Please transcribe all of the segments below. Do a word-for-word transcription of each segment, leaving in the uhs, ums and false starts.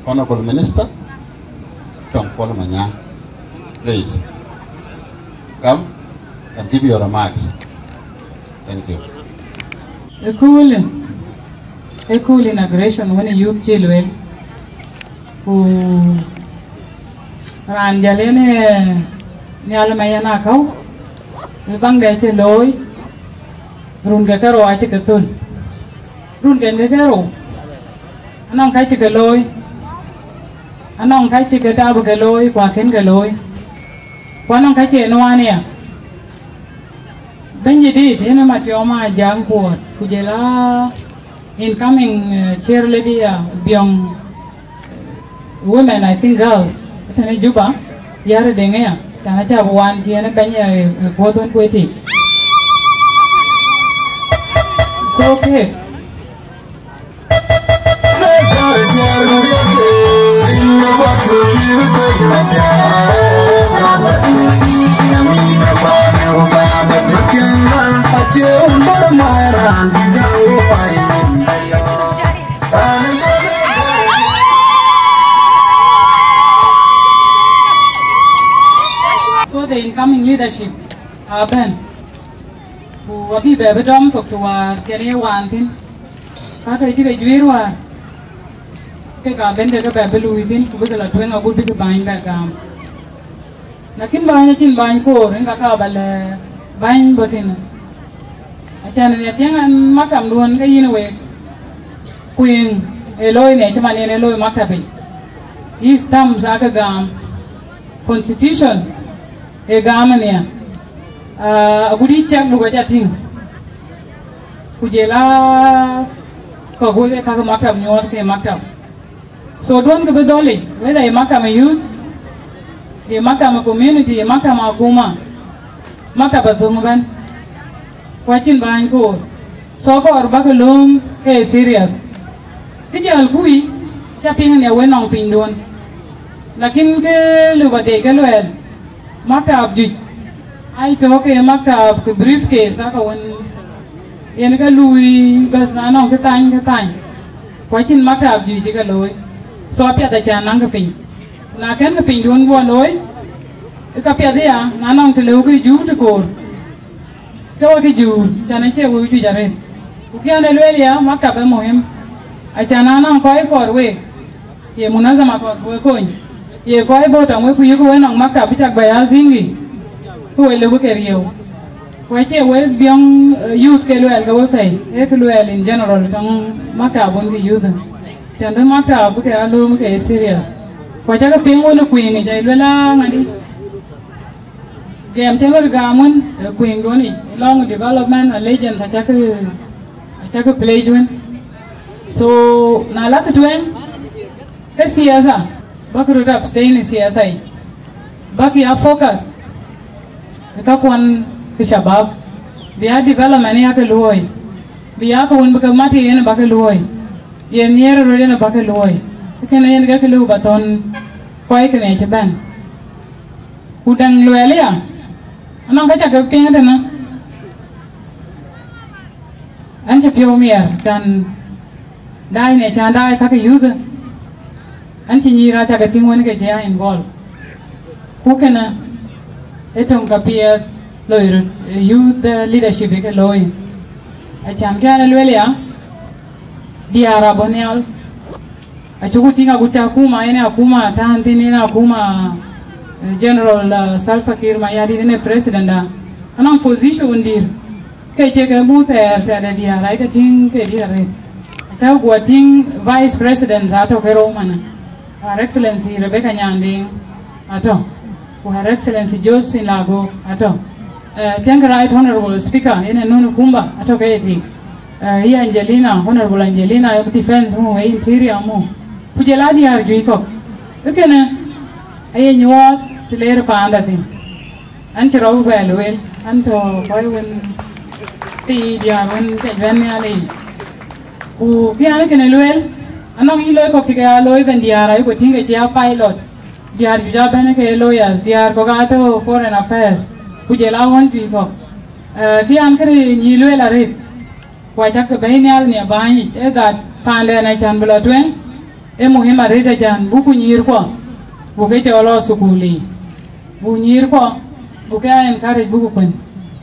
Honorable Minister Tong Kuol Manyang, please come and give your remarks. Thank you. A cool, a cool inauguration wën ë youth cï lueel. Ku raan jäl yen, eh, nhial ma yen akäu, ë baŋ dɛ cï looi, run ke kerou acï ke thöl. Run ke kerou, anɔŋ ka cï ke looi, anɔŋ ka cï ke tap ke looi, ku akën ke looi. Ku anɔŋ ka cï nuan ya. Bɛ̈nydït, yen ë Matiɔm Ajaŋ Kuɔɔt, ku jël a incoming, uh, chair lady ya Biɔŋ, uh, women, I think girls, tënë Juba, yär ë deŋ aya, tɛ̈n acä bï wan cï yen ë bɛ̈ny ya, uh, puɔ̈th wën kuetic. So, kek, so the incoming leadership abɛ̈n. Ku abï bɛ bï dɔm thok të wäär cïn ye waan thïn. Ka ke cï ke juiir wäär, ke ka ben ke ke bɛ bï luui thïn, ku bï ke lɔ tueŋ agut bï ke bäny bɛ gam. Lakin bäny acïn bäny koor, yen ka ka ba lɛ bäny bɔ̈ thïn. Acän ë tiɛŋ ɛn maktam duön ke yïn week, ku yïn ë looi ne cï man yen ë looi maktabic. Yï stamps aake gam, constitution ë gam ënhial, ah, agut yï cɛk buk aca tïŋ, ku jël a kɔ̈k wek ë kakë maktab nyuɔɔth ke maktab. So duɔ̈nkë bï dhɔ̈lic, whether ë maktab ë youth, ë maktab ë community, ë maktab ë akuma, maktab athöŋ ëbɛ̈n. Ku acïn bäny koor. So kɔɔr bäk lööm ke serious. Kë jäl kuc, ca piŋ ënhial wën nɔŋ pinyduön. Lakin kë lëu ba dec ke luɛɛl, maktab juëc, ai tɔ̈ ke maktab ke briefcase aka wën yen ke luui bas na nɔŋ kë thany, kë thany. Ku acïn maktab juëc cï ke looi. So apiɛth acän naŋ kë piny. Na kën kë pinyduön guɔ looi, ka piɛth aya, na nɔŋ të lëu kë juur të koor, ke wek kë juur, can acie wek juëc arëët. Ku kë an ë lueel ya, maktab ë muhim. Acan na nɔŋ kɔc kɔɔr week, ye munazama kɔɔr bï wek kony, ye kɔc bɔ̈ tɔŋ wek ku yïk wek nɔŋ maktab bï cak bɛ ya zingi, ke wek lëu ke riëëu. Ku acie wek Biɔŋ, eh, youth ke luɛɛl ke wek pɛ̈i, ee kë luɛɛl in general tɔŋ maktab wën ke youth. Can bï maktab bï ke ya lööm ke serious. Ku acakë piŋ wën ë kuiŋ yic, ai luel a ŋadï. Gɛm cï ŋöt gam wën, eh, kuiŋ duɔ̈n yic, long development allegiance acakë, acakë pledge wën. So, na lakë tueŋ, ke siasa, bäk röt abstain ë siasa yic. Bäk ya focus ë kakuɔn ke shabab, bï ya development yakë luɔ̈ɔ̈i, bï ya kë wën bï ke mat yen bäk ke luɔ̈ɔ̈i, yen nhiëër röt yen bäk ke luɔ̈ɔ̈i. Kënë yen ke kë lëu ba thɔ̈n kɔc kënë cï bɛ̈n. Ku däŋ luɛɛl ya, anɔŋ ka cak ke piŋ tënë. An cï piɔ̈u miɛr can daai ne can daai kakë youth. An cï nyïïr acak ke tïŋ wën ke cï ya involve. Ku kënë ë töŋ ka piɛth loi röt, eh, youth, eh, leadership ë ke looi. Acan kë an ë luel ya, diäär abɔ̈ nhial. Acuku tïŋ agut cï akuma, yen akuma tän thïn, yen akuma, eh, General, eh, Salva Kiir Mayardit, yen ë president da. Anɔŋ position dïr, ke cie ke muk thɛɛr, thɛɛr de diäär, ai ke tïŋ ke dït arëët. Acä guɔ tïŋ vice president atɔ̈ ke rou manë. Her Excellency Rebecca Nyanding atɔ̈. Ku Her Excellency Josephine Lagu atɔ̈. Eh, tiɛŋkë Right Honorable Speaker, yen ë Nunu Kumba atɔ̈ ke ye tik. Eh, yï Angelina, Honorable Angelina, ë defense mu, ë interior mu. Ku jël a diäär juëc kɔ̈k. Ë kënë, aye nyuɔɔth të leer paanda thïn. An cï rɔt bɛ lueel, an tɔ̈ kɔc wën, të yï diäär wën piɛc bɛ̈n nhial yic. Ku kë an kënë lueel, anɔŋ yï loi kɔ̈k cï ke ya looi bɛ̈n diäär, ayï ku tïŋ ke cï ya pilot. Diäär juëc abɛ̈n ke lawyers, diäär kɔ̈k atɔ̈ foreign affairs, ku jël a ɣɔn juëc kɔ̈k. Eh, kë an kënë nyï lueel arëët, ku acak ke bɛ̈i nhial nhial bäny yic, ee that paanden acan bï lɔ tueŋ, Ee muhim arëët acan buk ku nyïïrkuɔ, buk ke cɔl lɔ thukul yiic, buk nyïïrkuɔ, buk ke aa encourage buk ku kuën.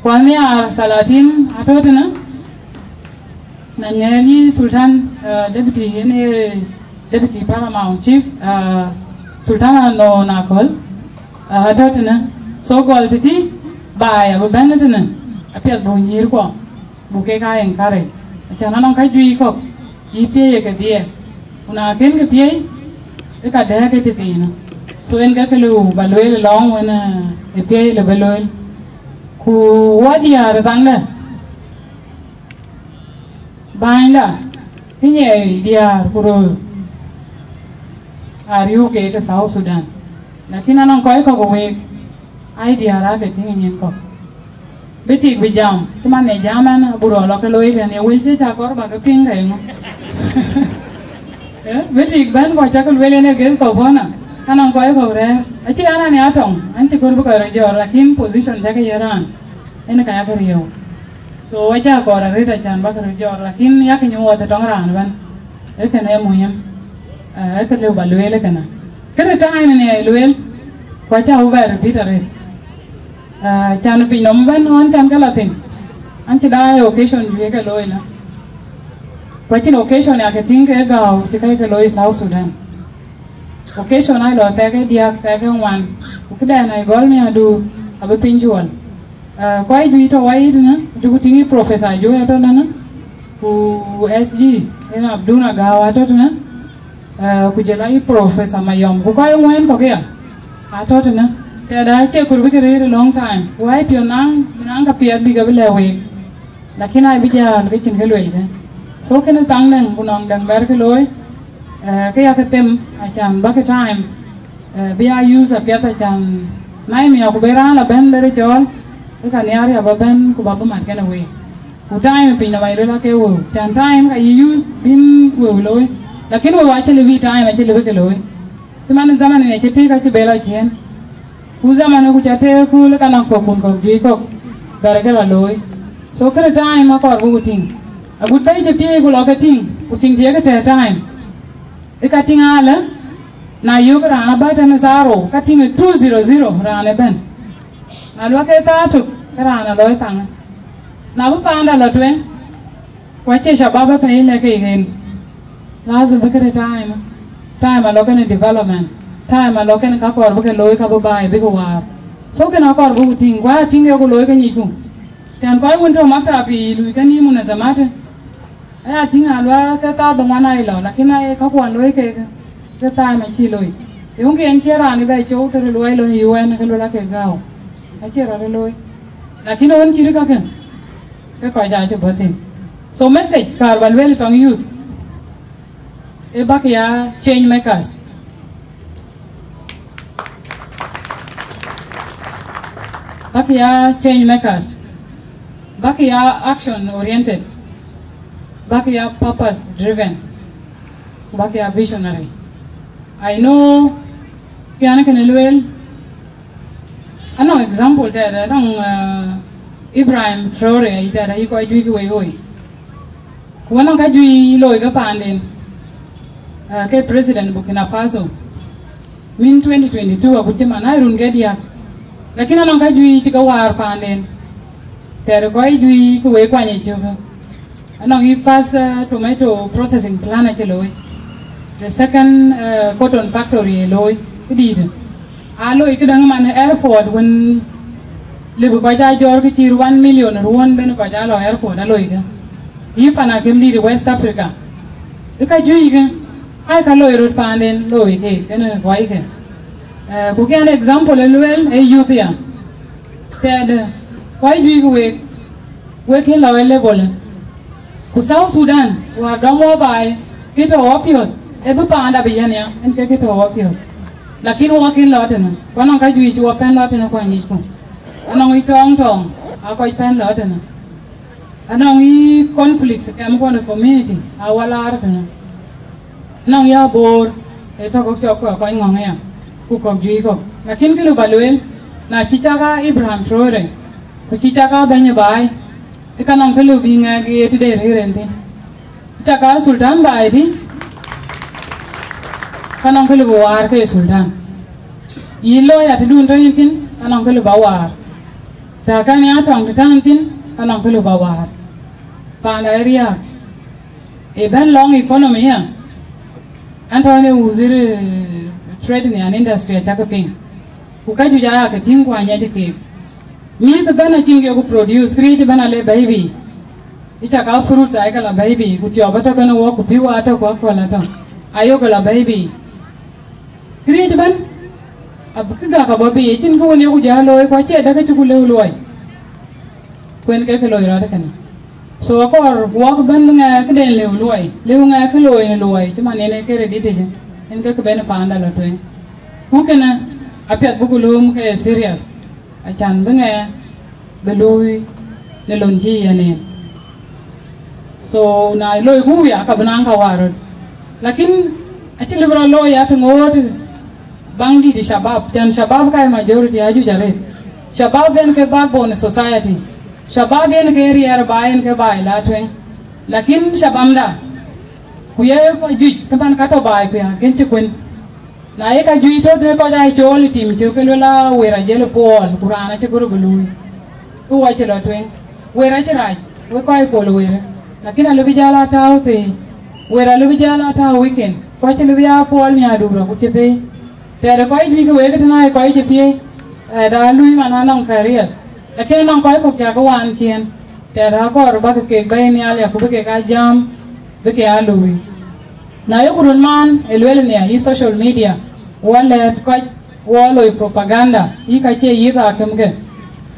Ku anhiaar thalatin atɔ̈ tënë, na ŋɛɛr yï Sultan, uh, deputy, yen ee deputy paramount chief, uh, Sultan Anɔɔn Akɔl, uh, atɔ̈ tënë. So gɔl tëtï baai abï bɛ̈n tënë, apiɛth buk nyïïrkuɔ, buk kek aa encourage. Acan anɔŋ ka juëc kɔ̈k yï piëëc ye ke dhiɛɛr, ku na kën ke piëëc, ke ka dɛ̈ɛ̈k ke tëthiinë. So en ke kë lëu ba lueel lɔŋ wën, eh, ë piëëc lë bï lueel. Ku wɔ diäär ë thaŋdɛ, bänyda, kë nyiɛɛi diäär ku röör, aa riëëu keek ke South Sudan. Lakin anɔŋ kɔc kɔ̈k ë week, ai diäär aake tïŋ nyin kɔ̈k. Bï tik bï jam, cï man ë jam ɛn, abu rɔt lɔ ke looi tɛ̈n, ye wël cï cä kɔɔr ba ke piŋ ke yeŋö? Eh, bï tik bɛ̈n, ku acä ke lueel en ë guest of honor, ka nɔŋ kɔc kɔ̈k rɛ̈ɛ̈r. Acï an, an ya tɔŋ, an cï kɔɔr bï kɔc rɔt jɔɔr, lakin position cä ke ye raan, en ka ya ke riëëu. So acä kɔɔr arëët acan ba ke röt jɔɔr, lakin yak nyuɔɔth ë tɔŋ raan ëbɛ̈n. Ee kënë ee muhim, eh, ee kë lëu ba lueel ë kënë. Kënë time në ye lueel, ku acä bï bɛ repeat arëët. Eh, can piny nɔm ëbɛ̈n ɣɔn can ke lɔ thïn. An cï daai occasion juëc ke looi lä. Ku acïn occasion ya ke tïŋ ke gääu cï kɛ̈c ke looi South Sudan. Occasion aa lɔ thɛɛk ë diäk, thɛɛk ë ŋuan, ku këdɛn aa gɔl miäkduur abï piny cuɔl. Ah, kɔc juëc tɔ̈ wai tënë, juku tïŋ yï Professor Ajuɔ̈k atɔ̈ tënë, ku S G, yen Abduna Gau atɔ̈ tënë, ah, ku jɔl a yï Professor Mayɔm, ku kɔc ŋuɛ̈ɛ̈n kɔ̈k ya atɔ̈ tënë. Tɛ̈da acie kɔɔr bï ke rëër a long time, ku ai piɔ̈n naŋ, naŋ ka piɛth bï ke bï lɛ̈k week. Lakin ai bï jääl ke cïn kë luelkë. So kënë thaŋ dɛ̈ŋ ku nɔŋ dɛ̈ŋ bɛ̈rkë looi, eh, ke yakë them acan bäkë time, eh, bï ya use apiɛth acan na ye miɔɔk ku bï raan la bɛ̈n lërë cɔɔl, ke ka nhiaar ya ba bɛ̈n ku ba bï mat kënë week. Ku time piny nɔm aye luel ake wëu, can time ka yï use bïn wëu looi. Lakin wëu acï lëu bï time acï lëu bï ke looi. Cï man ë zaman ë cï tïk acï bɛ lɔ ciëën. Ku zaman ë ku ca tëëk kööl ë ka nɔŋ kɔ̈k kun kɔ̈k juëc kɔ̈k bɛ̈rkë la looi. So kënë time akɔɔr bï ku tïŋ. Agut bɛ̈i cï piëëc ku lɔ ke tïŋ, ku tïŋ tiëëk ë tɛ̈ time. Ë ka tïŋ alë, na yök raan abä tënë thaa rou, ka tïŋ ë two zero zero raan ëbɛ̈n. Na luɔk ke thaa tök, ke raan alɔ ë thaŋë. Na bï paanda lɔ tueŋ, ku acie shabab ëpɛ̈i lɛ̈k ke yen. Lazim bï kënë time, time alɔ kënë development, time alɔ kënë ka kɔɔr bï ke looi ka bï baai bï ke waar. So kënë akɔɔr bï ku tïŋ, ku aa tïŋ ke ku looi ke nyicku. Tɛ̈n kɔc wën tɔ̈ maktab ë lui kënë yï munazamat, aya tïŋ alua ke thaa dhoŋuan aa lɔ, lakin aye ka kuɔn looi kek, ke time acï looi. Yöŋ ke en cie raan ë bɛ cou tëde luɔi lɔ ë U N ke luel ake gääu. Acie rɔt ë looi. Lakin ɣön cït kakë, ke kɔc acï bɔ̈ thïn. So message kaar ba lueel tɔŋ youth, ee bäk ya change makers. Bäk ya change makers. Bäk ya action oriented. Bäk ya purpose driven. Bäk ya visionary. I know, kian kënë lueel, anɔŋ example tɛɛr, anɔŋ, uh, Ibrahim Traore, ayi tɛɛr, ayi kɔc juëc wei woi. Ku anɔŋ ka juëc looi ke paanden, ah, ke president Burkina Faso. Min twenty twenty-two agut cï man ai run ke diäk. Lakin anɔŋ ka juëc cï ke waar paanden. Tɛɛr kɔc juëc ke wei kuany ë cökë. Anɔŋ yï first, ah, tomato processing plant acï looi. The second, ah, cotton factory ë looi. Këdïïtë. Aa loi këdäŋ man airport wën lëbï kɔc aa jɔɔr kë cï one million ruɔ̈n ben kɔc aa lɔ airport aa loi kë. Yï pan akïm dït ë West Africa. Ë ka juëc kë, ai ka loi röt paanden loi kek, kënë guɔikë. Eh, ku kiɛn example ë lueel ë youth ya. Tɛɛdë, kɔc juëc kë week, wek kën lɔ ë level. Ku South Sudan, wäär dɔm wɔ baai, kë tɔ̈ wɔ piɔ̈ɔ̈th, ë bï paanda bï yɛn ya, en ke kë tɔ̈ wɔ piɔ̈ɔ̈th. Lakin wɔ kën lɔ tënë, ku anɔŋ ka juëc wɔ pɛ̈n lɔ tënë kuany yicku. Anɔŋ yic tɔɔŋ tɔɔŋ, aa kɔc pɛ̈n lɔ tënë. Anɔŋ yï conflicts kɛm kɔn ë community, aa wɔ laar tënë. Anɔŋ ya Bor, ee tɔ̈ kɔ̈k cɔk kɔc ŋɔ̈ŋ aya, ku kɔ̈k juëc kɔ̈k. Lakin kë lëu ba lueel, na cï cak aa Ibrahim Traore, ku cï cak aa bɛ̈ny ë baai, ë ka nɔŋ kë lëu bï ŋɛk ye tëde rëër en thïn. Cak aa Sultan baai tï. ka nɔŋ kë lëu bï waar ke Sultan. Yï lawyer tëdun tɔ̈ yïn thïn, ka nɔŋ kë lëu bï waar. Tɛ̈ kɛn ya tɔŋ tɛ̈ tɔ̈ yïn thïn, ka nɔŋ kë lëu bï waar. Panda ë riääk. Ë bɛ̈n lɔŋ economy ya. Ɛn tɔ̈ në wazir, eh, trade and industry acäk piŋ. Ku ka juëc aya ke tïŋ ku anyiɛc keek. Mïïth ëbɛ̈n acïn kek ku produce, këriëëc ëbɛ̈n ale bɛ̈i bï. Ë cak a fruit aa ke la bɛ̈i bï, ku tiɔp atɔ̈ kenë wok, ku pïu atɔ̈, ku akɔ̈l atɔ̈. Ayök ke la bɛ̈i bï. Këriëëc ëbɛ̈n, abï kë gäk abɔ̈ bï, acïn kë wën yeku jäl looi, ku acie däk acï ku lëu luɔi. Ku en ke kë loi rɔt kënë. So akɔɔr wok bɛ̈n bï ŋɛk këden lëu luɔi, lëu ŋɛk kë looi në luɔi, cï man en ee kë rëdït ëcë, en ke kë ben panda lɔ tueŋ. Ku kënë, apiɛth bï ku lööm ke serious, acan bï ŋɛk bï luui në lon cï yen en. So na loi ku ya ka bï naŋ ka waar röt. Lakin acï lëu rɔt looi ya të ŋoot baŋ dït shabab, can shabab ka majority ajuëc arëët. Shabab en ke backbone society. Shabab en ke riɛɛr ba en ke baai la tueŋ. Lakin shababda, ku ye kɔc juëc, ke man ka tɔ̈ baai ku ya, kën cï kuen. Na ye ka juëc tɔ̈ të kɔc aa cool ë tim cök, ke luel a wer ajël puɔl, ku raan acï gör bï luui. Ku wɔ cï lɔ tueŋ. Wer acï rac, wek kɔc pol wer. Lakin alëu bï jäl a tääu thëi. Wer alëu bï jäl a tääu weekend. Ku acï lëu bï ya puɔl miäkduur ku cï thëi. Tɛ̈dë kɔc juëc ke wek tënë aa kɔc cï piëëc, tɛ̈dë aa luui man anɔŋ careers. Lakin anɔŋ kɔc kɔ̈k cä ke waan ciëën, tɛ̈dë akɔɔr bäk kek bɛ̈i nhial ya ku bï kek aa jääm, bï ke aa luui. Na yeku röt maan ë lueel nhial yï social media, wɔ lɛ̈ɛ̈t kɔc, wɔ loi propaganda, yï ka cie yïth akëmkë.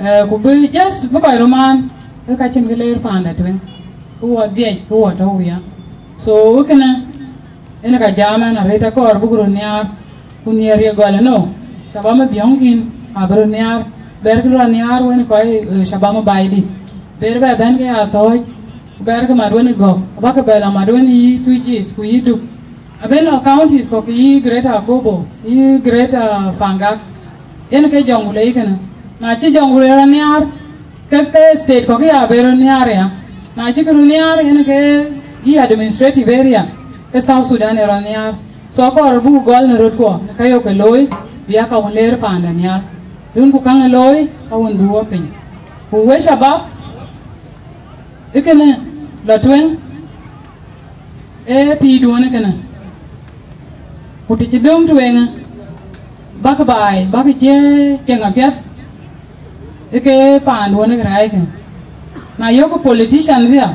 Eh, ku bï just bï kɔc röt maan, ke ka cïn kë leer panda tueŋ, ku wɔ dhiɛc, ku wɔ tɔ̈u ya. So, wek kënë, en ka jam ɛn arëët akɔɔr buk röt nhiaar, ku nhiɛɛr ye gɔl ënɔ, shabab ë biɔ̈ŋ kïn, abï röt nhiaar, bɛ̈ɛ̈rkï röt nhiaar wën kɔc, eh, shabab ë baai dït. Bɛ̈ɛ̈r bɛ bɛ̈n ke ya thɔ̈ɔ̈c, ku bɛ̈ɛ̈rkï mat wën ë gɔ̈k, abäkï bɛ la mat wën yï Twic East, ku yï Duk. Abën lɔ counties kɔ̈k yï Greater Akobo, yï Greater Pangak, yen ke Jonglei kënë. Na cï Jonglei rɔt nhiaar, ke, ke state kɔ̈k ya bɛ röt nhiaar ya. Na cï kë röt nhiaar, yen ke yï administrative area, ke South Sudan ë rɔt nhiaar. So akɔɔr buk gɔl në röt kuɔ, në ka yok ke looi, bï ya ka wën leer panda nhial. Duɔ̈n ku käŋ ë looi, ka wën dhuk wɔ piny. Ku wek shabab, ë kënë lɔ tueŋ, ee pïïrduɔ̈n ë kënë. Ku të cï döŋ tueŋë, bäk baai, bäk cie cieŋ apiɛth, ë ke paanduɔ̈n ë raai kë. Na yök politicians ya,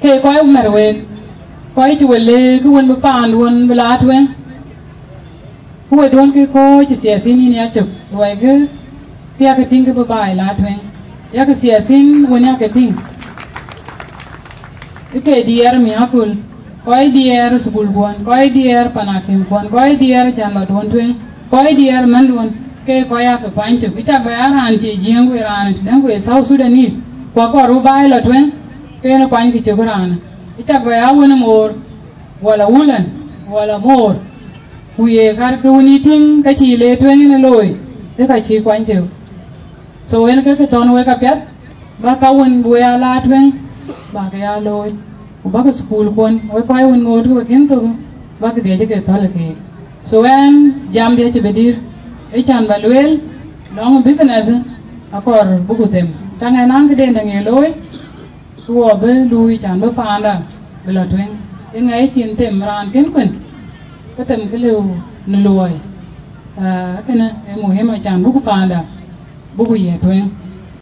ke kɔc mɛ̈r week, kɔc cï we leek kë wën bï paanduɔ̈n bï la tueŋ. Ku we duɔ̈n ke kɔc cï siasin yïn ya cök, luɔikë, ke yakë tïŋ kë bï baai la tueŋ. Yakë siasin wën yakë tïŋ. Ë ke diɛɛr miäkköl, kɔc diɛɛr thukul kuɔn, kɔc diɛɛr panakim kuɔn, kɔc diɛɛr can lɔ duɔ̈n tueŋ, kɔc diɛɛr mänduɔ̈n, ke kɔc yakë kuany cök. Ë cak bɛ ya raan cie Jiëëŋ ku ye raan tëdäŋ ku ye South Sudanese, ku akɔɔr bï baai lɔ tueŋ, ke en kuany kë cök raan. Ë cak bɛ ya wën ë moor, wala wulën, wala moor, ku ye kär ke wën yï tïŋ ka cïï le tueŋ en ë looi, ke ka cï kuany cök. So en ke kë thɔ̈n wek apiɛth, bäk ka wën bï we ya la tueŋ, bäk ya looi, ku bäk thukul kuɔn, wek kɔc wën ŋoot ke we kën thök, bäk dhiëc ke thɔ̈l keek. So ɛn jam dhiëc bï dïr, ë can bä lueel, lɔŋ business, akɔɔr buku them. Caŋ ɛn naŋ këden däŋ ye looi, ku wɔ bï luui can bï paanda bï lɔ tueŋ. Ë ŋa ye cin them raan kën kuën, ke them kë lëu në luɔi. Ah, kënë ë muhim acan buku paanda, buku ye tueŋ.